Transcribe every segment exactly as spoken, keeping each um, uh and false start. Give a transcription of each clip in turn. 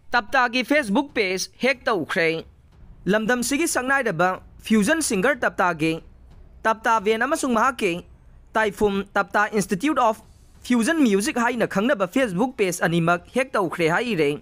ꯇꯞꯇꯥꯒꯤ Facebook page hack ꯇꯧꯈ꯭ꯔꯦ꯫ ꯂꯝꯗꯝꯁꯤꯒꯤ ꯁꯛꯅꯥꯏꯔꯕ fusion singer ꯇꯞꯇꯥꯒꯤ ꯇꯞꯇꯥ ꯕꯦꯟ ꯑꯃꯁꯨꯡ ꯃꯍꯥꯛꯀꯤ ꯇꯥꯏꯐꯨꯝ ꯇꯞꯇꯥ Institute of Fusion Music ꯍꯥꯏꯅ ꯈꯪꯅꯕ Facebook page ꯑꯅꯤꯃꯛ hack ꯇꯧꯈ꯭ꯔꯦ ꯍꯥꯏꯔꯦ꯫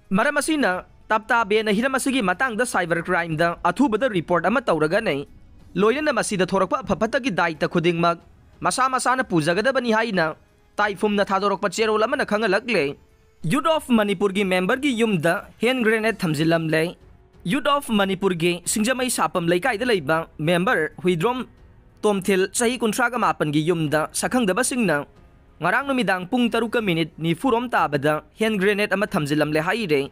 ꯃꯔꯝ ꯑꯁꯤꯅ ꯇꯞꯇꯥ ꯕꯦꯟꯅ ꯍꯤꯔꯝ ꯑꯁꯤꯒꯤ ꯃꯇꯥꯡꯗ cyber crimeꯗ ꯑꯊꯨꯕꯗ report ꯑꯃ ꯇꯧꯔꯒꯅꯤ꯫ ꯂꯣꯏꯅꯅ ꯃꯁꯤꯗ ꯊꯣꯔꯛꯄ ꯑꯐ ꯐꯠꯇꯒꯤ ꯗꯥꯏꯇ ꯈꯨꯗꯤꯡꯃꯛ ꯃꯁꯥ ꯃꯁꯥꯅ ꯄꯨꯖꯒꯗꯕꯅꯤ ꯍꯥꯏꯅ ꯇꯥꯏꯐꯨꯝꯅ ꯊꯥꯗꯣꯔꯛꯄ ꯆꯦꯔꯣꯜ ꯑꯃꯅ ꯈꯪꯍꯜꯂꯛꯂꯦ꯫ Youth of Manipurꯒꯤ memberꯒꯤ ꯌꯨꯝꯗ hand grenade ꯊꯝꯖꯤꯜꯂꯝꯂꯦ꯫ Youth of Manipurꯒꯤ ꯁꯤꯡꯖꯃꯩ ꯁꯥꯄꯝ ꯂꯩꯀꯥꯏꯗ ꯂꯩꯕ member ꯍꯨꯏꯗ꯭ꯔꯣꯝ ꯇꯣꯝꯊꯤꯜ ꯆꯍꯤ ꯀꯨꯟꯊ꯭ꯔꯥꯒ ꯃꯥꯄꯟꯒꯤ ꯌꯨꯝꯗ ꯁꯛꯈꯪꯗꯕꯁꯤꯡꯅ ꯉꯔꯥꯡ ꯅꯨꯃꯤꯗꯥꯡ ꯄꯨꯡ ꯇꯔꯨꯛꯀ ꯃꯤꯅꯤꯠ ꯅꯤꯐꯨꯔꯣꯝ ꯇꯥꯕꯗ hand grenade ꯑꯃ ꯊꯝꯖꯤꯜꯂꯝꯂꯦ ꯍꯥꯏꯔꯦ꯫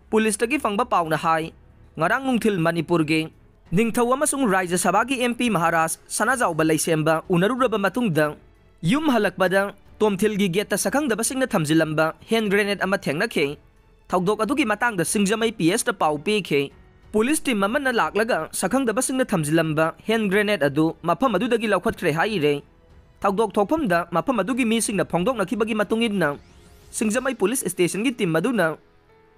ꯄꯨꯂꯤꯁꯇꯒꯤ ꯐꯪꯕ ꯄꯥꯎꯅ ꯍꯥꯏ, ꯉꯔꯥꯡ ꯅꯨꯡꯊꯤꯜ ꯃꯅꯤꯄꯨꯔꯒꯤ ꯅꯤꯡꯊꯧ ꯑꯃꯁꯨꯡ ꯔꯥꯖ꯭ꯌ ꯁꯚꯥꯒꯤ MP ꯃꯍꯥꯔꯥꯖ ꯁꯅꯥꯖꯥꯎꯕ ꯂꯩꯁꯦꯝꯕ ꯎꯅꯔꯨꯔꯕ ꯃꯇꯨꯡꯗ ꯌꯨꯝ ꯍꯜꯂꯛꯄꯗ ꯇꯣꯝꯊꯤꯜꯒꯤ gateꯇ ꯁꯛꯈꯪꯗꯕꯁꯤꯡꯅ ꯊꯝꯖꯤꯜꯂꯝꯕ hand grenade ꯑꯃ ꯊꯦꯡꯅꯈꯤ꯫ ꯊꯧꯗꯣꯛ ꯑꯗꯨꯒꯤ ꯃꯇꯥꯡꯗ ꯁꯤꯡꯖꯃꯩ PSꯇ ꯄꯥꯎ ꯄꯤꯈꯤ꯫ ꯄꯨꯂꯤꯁ team ꯑꯃꯅ ꯂꯥꯛꯂꯒ ꯁꯛꯈꯪꯗꯕꯁꯤꯡꯅ ꯊꯝꯖꯤꯜꯂꯝꯕ hand grenade ꯑꯗꯨ ꯃꯐꯝ ꯑꯗꯨꯗꯒꯤ ꯂꯧꯈꯠꯈ꯭ꯔꯦ ꯍꯥꯏꯔꯦ꯫ ꯊꯧꯗꯣꯛ ꯊꯣꯛꯐꯝꯗ ꯃꯐꯝ ꯑꯗꯨꯒꯤ ꯃꯤꯁꯤꯡꯅ ꯐꯣꯡꯗꯣꯛꯅꯈꯤꯕꯒꯤ ꯃꯇꯨꯡ ꯏꯟꯅ ꯁꯤꯡꯖꯃꯩ ꯄꯨꯂꯤꯁ stationꯒꯤ team ꯑꯗꯨꯅ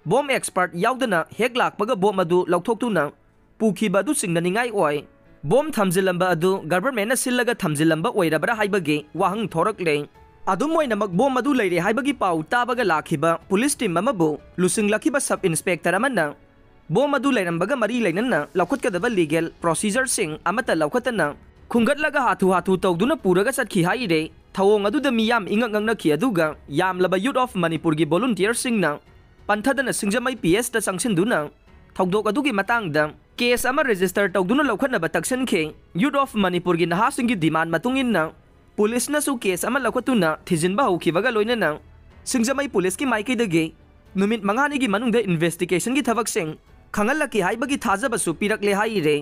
bomb expert ꯌꯥꯎꯗꯅ ꯍꯦꯛ ꯂꯥꯛꯄꯒ bomb ꯑꯗꯨ ꯂꯧꯊꯣꯛꯇꯨꯅ ꯄꯨꯈꯤꯕ ꯑꯗꯨ ꯆꯤꯡꯅꯅꯤꯡꯉꯥꯏ ꯑꯣꯏ꯫ Bomb ꯊꯝꯖꯤꯜꯂꯝꯕ ꯑꯗꯨ governmentꯅ ꯁꯤꯜꯂꯒ ꯊꯝꯖꯤꯜꯂꯝꯕ ꯑꯣꯏꯔꯕ꯭ꯔꯥ ꯍꯥꯏꯕꯒꯤ ꯋꯥꯍꯪ ꯊꯣꯔꯛꯂꯦ꯫ ꯑꯗꯨꯝ ꯑꯣꯏꯅꯃꯛ bomb ꯑꯗꯨ ꯂꯩꯔꯦ ꯍꯥꯏꯕꯒꯤ ꯄꯥꯎ ꯇꯥꯕꯒ ꯂꯥꯛꯈꯤꯕ ꯄꯨꯂꯤꯁ team ꯑꯃꯕꯨ ꯂꯨꯆꯤꯡꯂꯛꯈꯤꯕ sub inspector ꯑꯃꯅ bomb ꯑꯗꯨ ꯂꯩꯔꯝꯕꯒ ꯃꯔꯤ ꯂꯩꯅꯅ ꯂꯧꯈꯠꯀꯗꯕ legal procedureꯁꯤꯡ ꯑꯃꯠꯇ ꯂꯧꯈꯠꯇꯅ ꯈꯨꯝꯒꯠꯂꯒ ꯍꯥꯊꯨ ꯍꯥꯊꯨ ꯇꯧꯗꯨꯅ ꯄꯨꯔꯒ ꯆꯠꯈꯤ ꯍꯥꯏꯔꯦ꯫ ꯊꯧꯑꯣꯡ ꯑꯗꯨꯗ ꯃꯤꯌꯥꯝ ꯏꯉꯛ ꯉꯛꯅꯈꯤ, ꯑꯗꯨꯒ ꯌꯥꯝꯂꯕ Youth of Manipurꯒꯤ volunteerꯁꯤꯡꯅ ꯄꯟꯊꯗꯅ ꯁꯤꯡꯖꯃꯩ PSꯇ ꯆꯪꯁꯤꯟꯗꯨꯅ ꯊꯧꯗꯣꯛ ꯑꯗꯨꯒꯤ ꯃꯇꯥꯡꯗ case ꯑꯃ register ꯇꯧꯗꯨꯅ ꯂꯧꯈꯠꯅꯕ ꯇꯛꯁꯤꯟꯈꯤ꯫ Youth of Manipurꯒꯤ ꯅꯍꯥꯁꯤꯡꯒꯤ demand ꯃꯇꯨꯡ ꯏꯟꯅ ꯄꯨꯂꯤꯁꯅꯁꯨ case ꯑꯃ ꯂꯧꯈꯠꯇꯨꯅ ꯊꯤꯖꯤꯟꯕ ꯍꯧꯈꯤꯕꯒ ꯂꯣꯏꯅꯅ ꯁꯤꯡꯖꯃꯩ ꯄꯨꯂꯤꯁꯀꯤ ꯃꯥꯏꯀꯩꯗꯒꯤ ꯅꯨꯃꯤꯠ ꯃꯉꯥꯅꯤꯒꯤ ꯃꯅꯨꯡꯗ investigationꯒꯤ ꯊꯕꯛꯁꯤꯡ ꯈꯪꯍꯜꯂꯛꯈꯤ ꯍꯥꯏꯕꯒꯤ ꯊꯥꯖꯕꯁꯨ ꯄꯤꯔꯛꯂꯦ ꯍꯥꯏꯔꯦ꯫